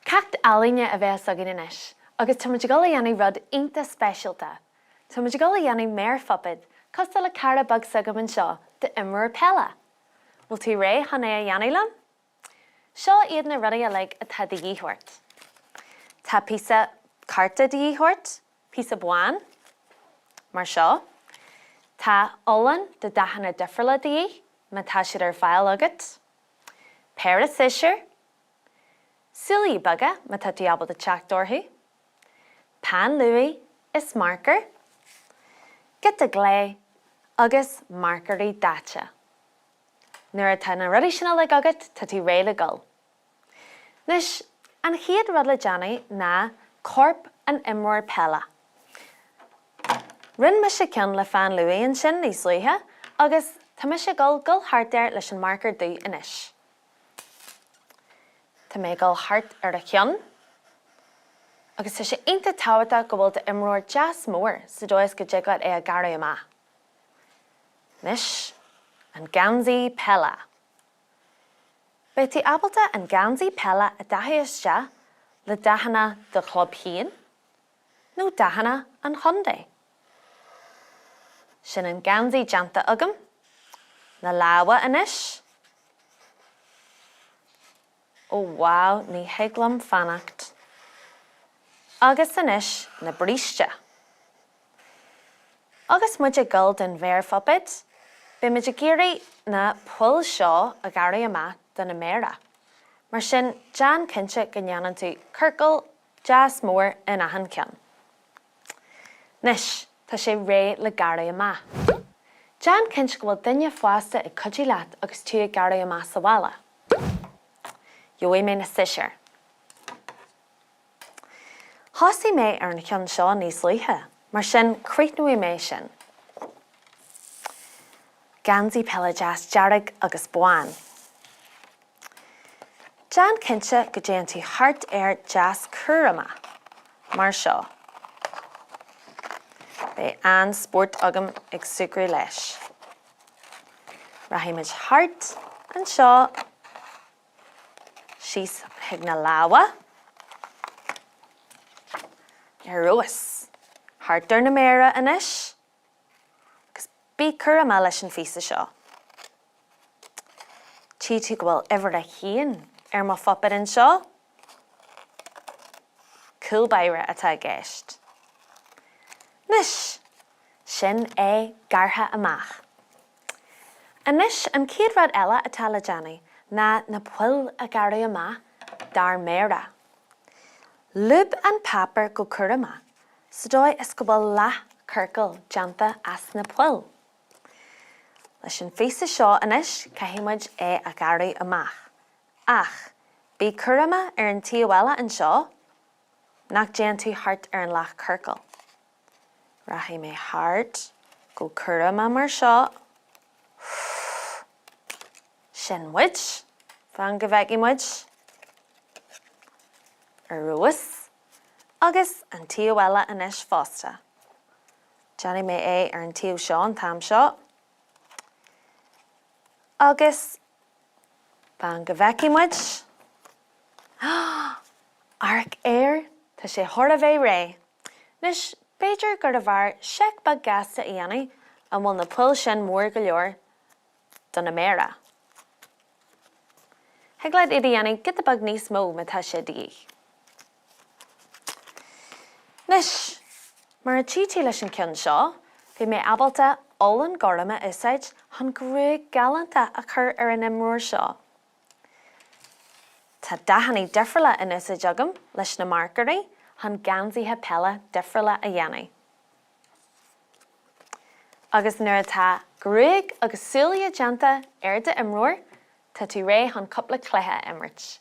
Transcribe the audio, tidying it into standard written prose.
Ceacht ealaíne a bheas againn anois agus tá muid ag dul a dhéanamh rud iontach speisialta. Tá muid ag dul a dhéanamh méarphuipéad, cosúil le cara beag s'agam anseo, d'imreoir peile. Bhfuil tú réidh chun é a dhéanamh liom? Seo iad na rudaí uilig atá de dhíth ort. Tá píosa cárta de dhíth ort, píosa bán, mar seo. Tá olann de dathanna difriúla de dhíth, má tá siad ar fáil agat. Péire siosúr. Súile beaga, má tá tú ábalta teacht orthu. Peann luaidhe is marcóir. Giota gleo agus marcóirí daite. Nuair atá na rudaí sin uilig agat, tá tú réidh le gul. Anois, an chéad rud le déanamh ná corp an imreoir peile. Rinne mise ceann le pheann luaidhe ansin níos luaithe agus tá mise ag dul gul thart air leis an marcóir dubh anois. Tá mé ag dul thart ar a cheann agus tá sé iontach tábhachtach go bhfuil d'imreoir deas mór sa dóigh is go dtig leat é a ghearradh amach. Anois, an geansaí peile. Beidh tú ábalta an geansaí peile a dhathú isteach le dathanna do chlub féin nó dathanna an chontae. Sin an geansaí déanta agam. Na lámha anois. Ó wow, ní thig liom fanacht. Agus anois na bríste. Agus muid ag dul don mhéarphuipéad, beidh muid ag iarraidh na poill seo a ghearradh amach do na méara. Mar sin, déan cinnte go ndéanann tú ciorcal deas mór in achan ceann. Anois, tá sé réidh le gearradh amach. Déan cinnte go bhfuil duine fásta ag cuidiú leat agus tú ag gearradh amach sa bhaile. Gheobhaidh mé na siosúir. Thosaigh mé ar an cheann seo níos luaithe, mar sin críochnóidh mé sin. Geansaí peile deas dearg agus bán. Déan cinnte go dtéann tú thart air deas cúramach, mar seo. Beidh an-spórt agam ag súgradh leis. Rachaidh muid thart anseo. Síos chuig na lámha. Ar fheabhas. Thart ar na méara anois. Agus bí cúramach leis an phíosa seo. Tchí tú go bhfuil uimhir a haon ar mo phuipéad anseo? Cúl báire atá i gceist. Anois, sin é gearrtha amach. Anois, an chéad rud eile atá le déanamh ná na poill a ghearradh amach dár méara. Lúb an páipéar go cúramach sa dóigh is go bhfuil leathchiorcal déanta as na poill. Leis an phíosa seo anois caithfidh muid é a ghearradh amach. Ach, bí cúramach ar an taobh eile anseo nach dtéann tú thart ar an leathchiorcal. Rachaidh mé thart go cúramach mar seo. Sin muid. Fan go bhfeicfidh muid. Ar fheabhas. Agus an taobh eile anois fosta. Déanfaidh mé é ar an taobh seo an t-am seo. Agus fan go bhfeicfidh muid. Amharc air, tá sé chóir a bheith réidh. Anois, b'fhéidir gurbh fhearr seic beag gasta a dhéanamh an bhfuil na poill sin mór go leor do na méara. Thig leat iad a dhéanamh giota beag níos mó má tá sé de dhíth. Anois, mar a tchí tú leis an ceann seo, bhí mé ábalta olann gorm a úsáid chun gruaig galánta a chur ar an imreoir seo. Tá dathanna difriúla in úsáid agam leis na marcóirí chun geansaithe peile difriúla a dhéanamh. Agus nuair atá gruaig agus súile déanta ar d'imreoir, tá tú réidh chun cúpla cluiche a imirt.